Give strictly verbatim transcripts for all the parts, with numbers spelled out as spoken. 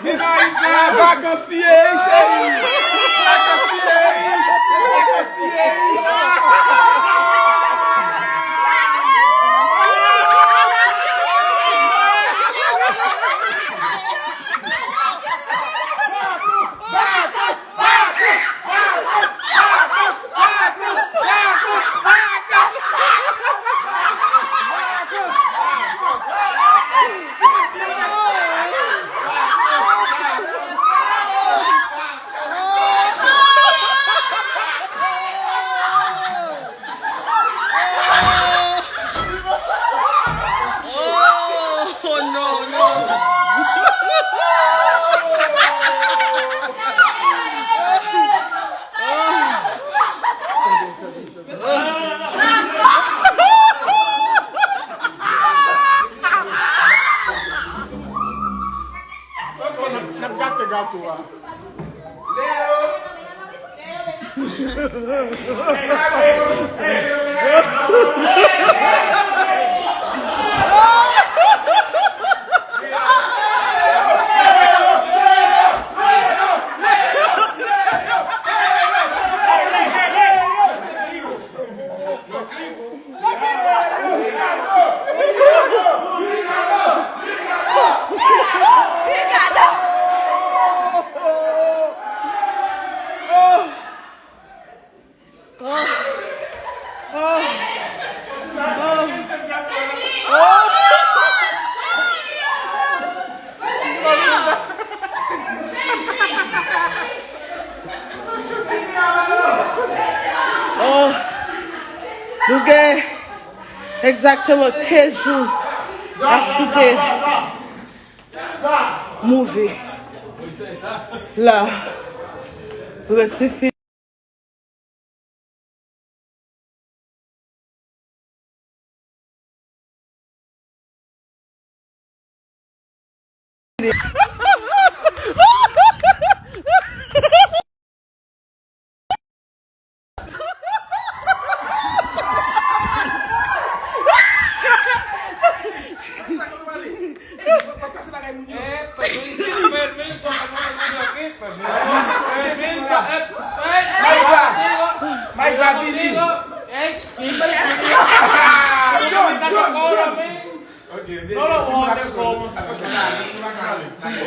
Ayiti, vakans li ye, wi, cheri. Vakans li ye, wi. Vakans li ye, wi. Oh, no, no. N ap gate gato a. Oh, nou gen egzakteman kenz jou ap choute movie la. Resi fini. John, John, John. Ok, vini, timoun ap sot. Attention, pa ale, pa ale.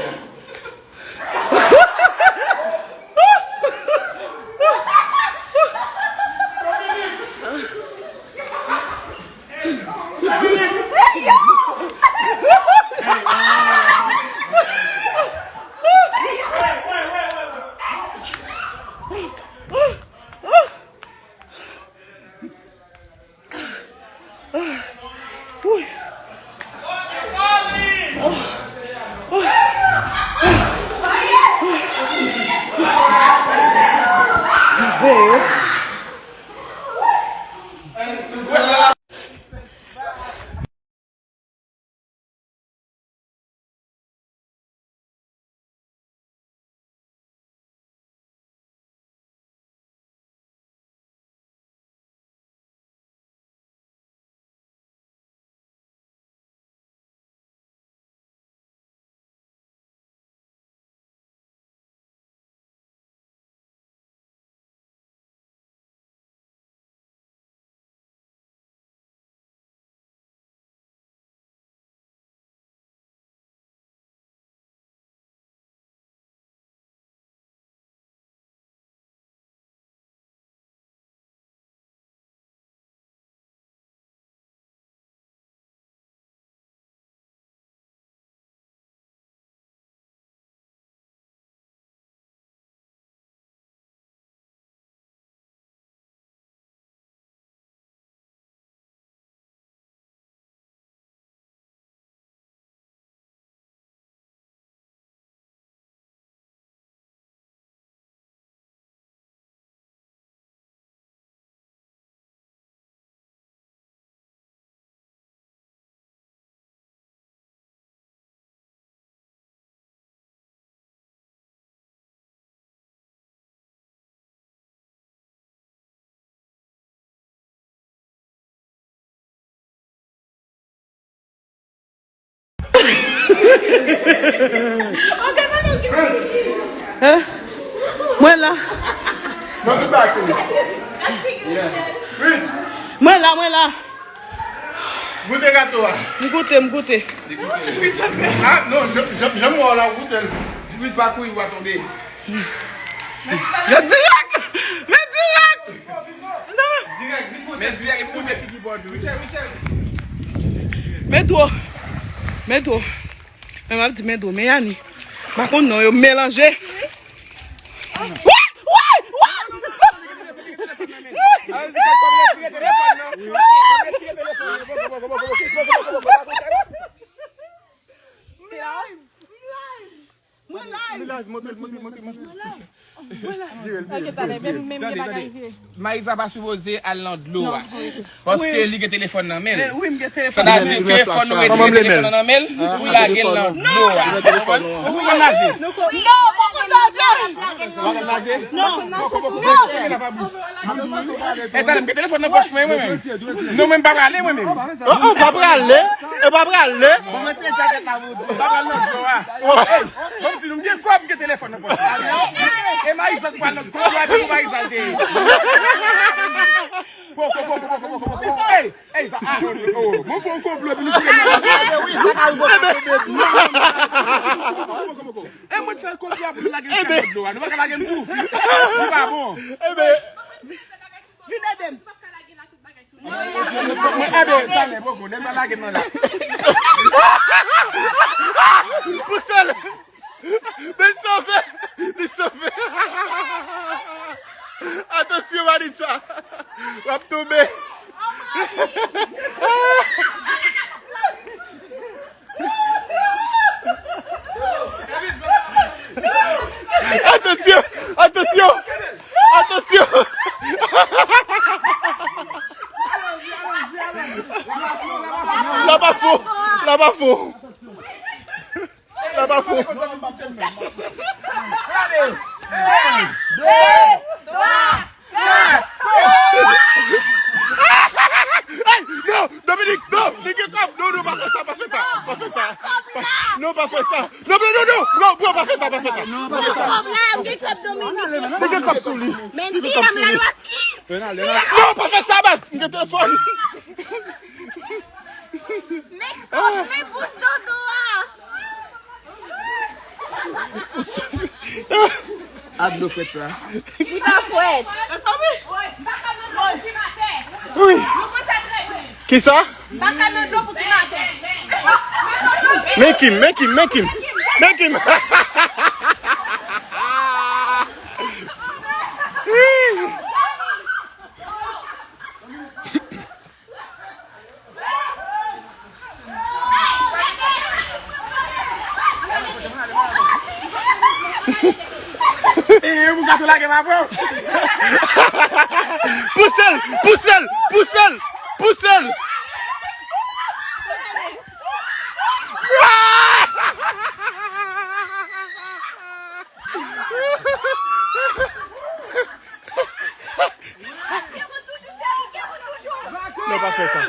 Ok, madanm, Hein? Mwen la. Mwen tout bagay fini. Mwen la, mwen la. Goute gato a. M goute, m goute. Ah non, jan m wè w la, goute l. Di wi pa kouri, w a tonbe. Men dirèk! Men dirèk! Non! Men dirèk, epi goute figi bò tou. Men dwo. Men dwo. Men m ap di men dwo, men Yanni. M pa konn non, yo melanje. Woy! Woy! Woy! Mayiza pa sipoze al nan dlo a. Paske li gen telefòn nan men l. Sa ta di ke fò nou retire telefòn nan nan men l pou lage l nan dlo a. Ou konn naje? E talè m gen telefòn nan pòch mwen, mwen menm. Non, mwen pa prale, mwen menm. Oh, oh, pa prale. E pa prale. Bon, mwen se jaket la pou di. Pa pral nan dlo a. Bon, m di nou, m gen kòb, m gen telefòn nan pòch. E Mayiza ki pral nan dlo a, pou Mayiza te. Poko, poko, poko, poko, poko. Ey, ey, sa, ah, oh, oh, mwen fè yon konplo, epi nou tire nan. E mwen fè konplo pou nou lage m nan dlo a. Nou pa ka lage m tou. Nou pa bon. Vin ede m. Mwen ede, talè, poko, lè m pa lage m nan la. Pouse l! Men li sove! Li sove! Atansyon, Maritza! W ap tonbe! Atansyon! Atansyon! Atansyon! Laba fon! Laba fon! Laba fon! Hey, non, Dominique, non, li gen kòb. Non, non, pa fè sa, pa fè sa, pa fè sa. Non, pa fè sa. Non, non, non, non, bro, bro, pa fè sa, pa fè sa. Non, pa fè sa. Li gen kòb sou li. Li gen kòb sou li. Non, pa fè sa, baz. M gen telefòn. Men kòb, men bous dodo a. A dlo frèt sa. Li pa frèt. Wi. Kisa? Baka nan dlo pou ti maten. Men Kim, men Kim, men Kim. Men Kim. E ou gato lage m apre w. Pouse l, pouse l, pouse l, pouse l. Non, pa fè sa.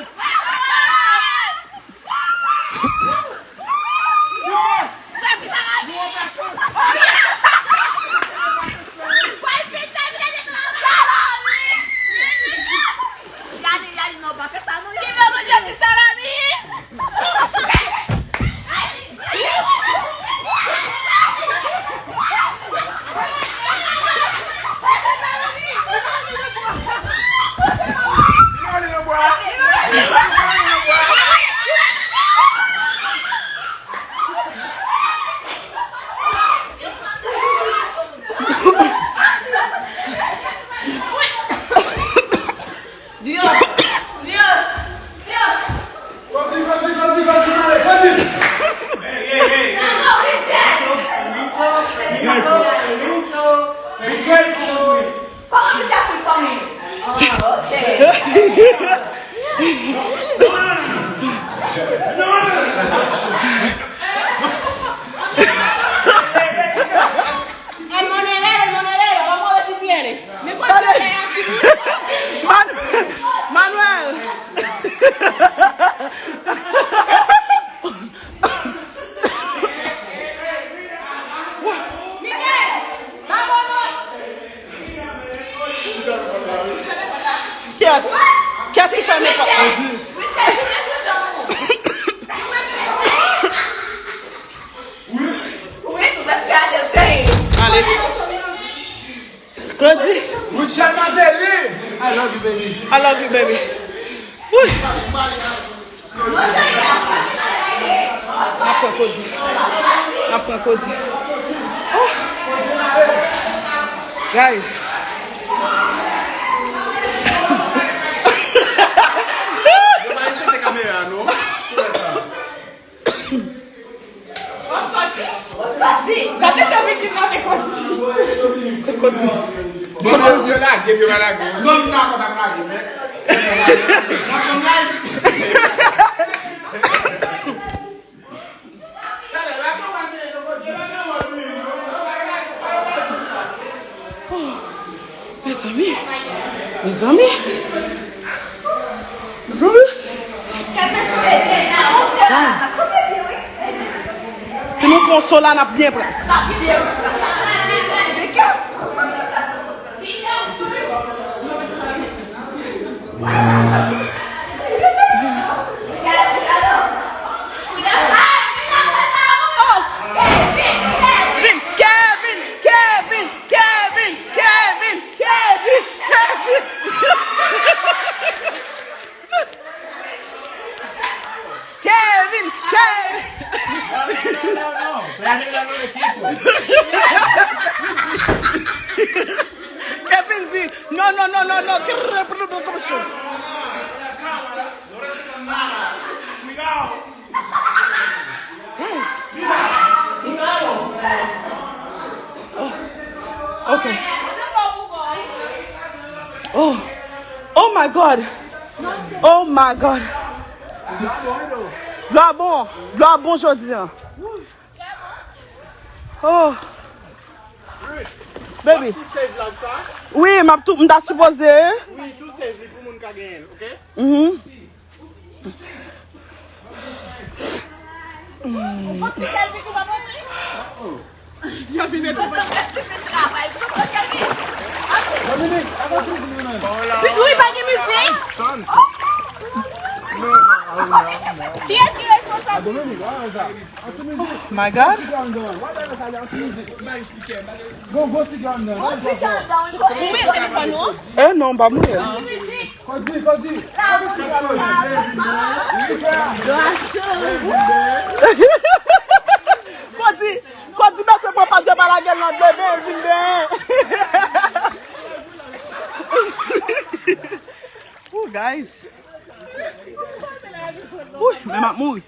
Claudie. Richard Martelly. I love you, baby. I love you, baby. Wi. N ap pran Claudie. N ap pran Claudie. Oh. Guys. Yo pa respekte kamera, non. Sou wè sa. W ap sòti? W ap sòti? Gade nan wikend nan avèk Claudie. Claudie. Bon, bon, yo lage m, yo pa lage m. Non, m ta kontan lage m, men. N ap pran live. Mezanmi, mezanmi. Mezanmi. Guys, si nou pran so la, n ap byen pran. Kevin, Kevin, Kevin, Kevin, Kevin, Kevin. Kevin, Kevin. Kevin di, non, non, non, non, non. Guys. Oh. Ok. Oh. Oh my God. Oh my God. Dlo a bon. Dlo a bon jodi a. Oh. Baby. Wi, m ap tou, m ta sipoze. Wi, tou save li pou moun ka genyen l, ok? Mhm. Wi, pa gen mizik. Kiyès ki responsab? My God. Ou mete telefòn ou? Eh non, m pa mouye. Kodi, Kodi bezwen pran paz yo pa lage l nan dlo, ben vin ben. Ooh, guys. Ooh, men m ap mouri.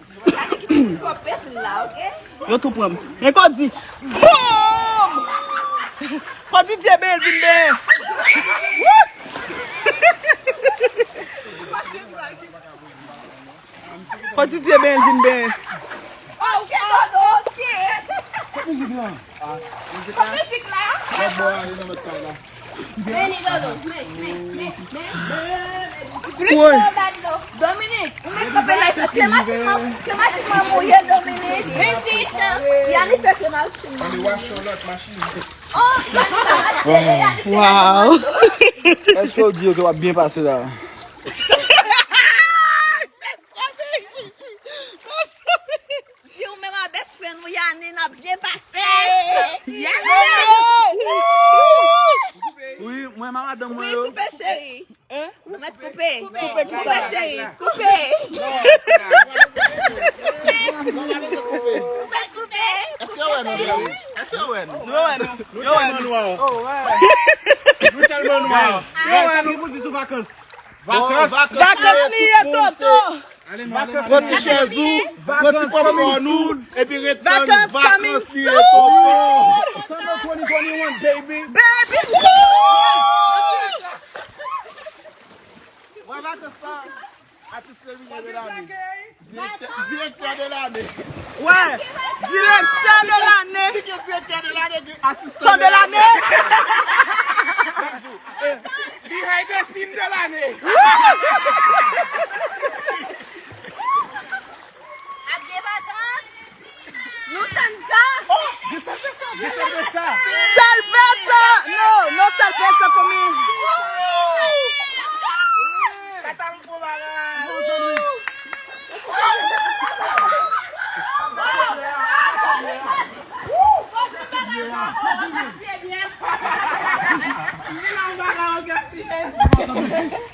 Yo tou pran m. Men Kodi. Boom! Kodi di e ben vin ben. Woo! Kodi di e ben vin ben. Oh, ok, Dodo, ok. Kòt mizik la. Kòt mizik la. Bèni Dodo, men, men, men, men. Plis Dodo. Dominique, ou met kanpe la, se machin mwen, se machin mwen mouye, Dominique. Yannick fè se machin mwen. Ann wash yon lòt machin. Oh, Yannick pa mache, Yannick fè se machin mwen. Wow. Èske w di yo ke w ap byen pase la? Di ou menm a best friend ou Yane, n ap byen pase. Yes. Wi, mwen m a madanm mwen yo. Wi, koupe cheri. Mèt koupe. Koupe, koupe cheri. Koupe. Koupe, koupe. Èske yo wè nou, Jerry? Èske yo wè nou? Yo wè nou. Yo wè nou. Nou tèlman nwa. Nou tèlman nwa. Yo wè nou. Sa ki pou di sou vakans? Vakans. Vakans li ye, Toto. Pran ti chèz ou, pran ti popcorn ou, epi ret tann vakans li ye, Toto. Summer twenty twenty-one, baby. Baby, woo! Wè vakans sa, atis feminen de lane. Direktè, direktè de lane. Wè, direktè de lane. Si gen direktè de lane, gen asistan de lane. Behind the scene de lane. Ap gen vakans. Nou tann sa. Oh, gen sèlvè sa, gen sèlvè sa. Sèlvè sa. No, no sèlvè sa for me. Tata m fò bagay. Bon zanmi. Bon zanmi bagay. Tande.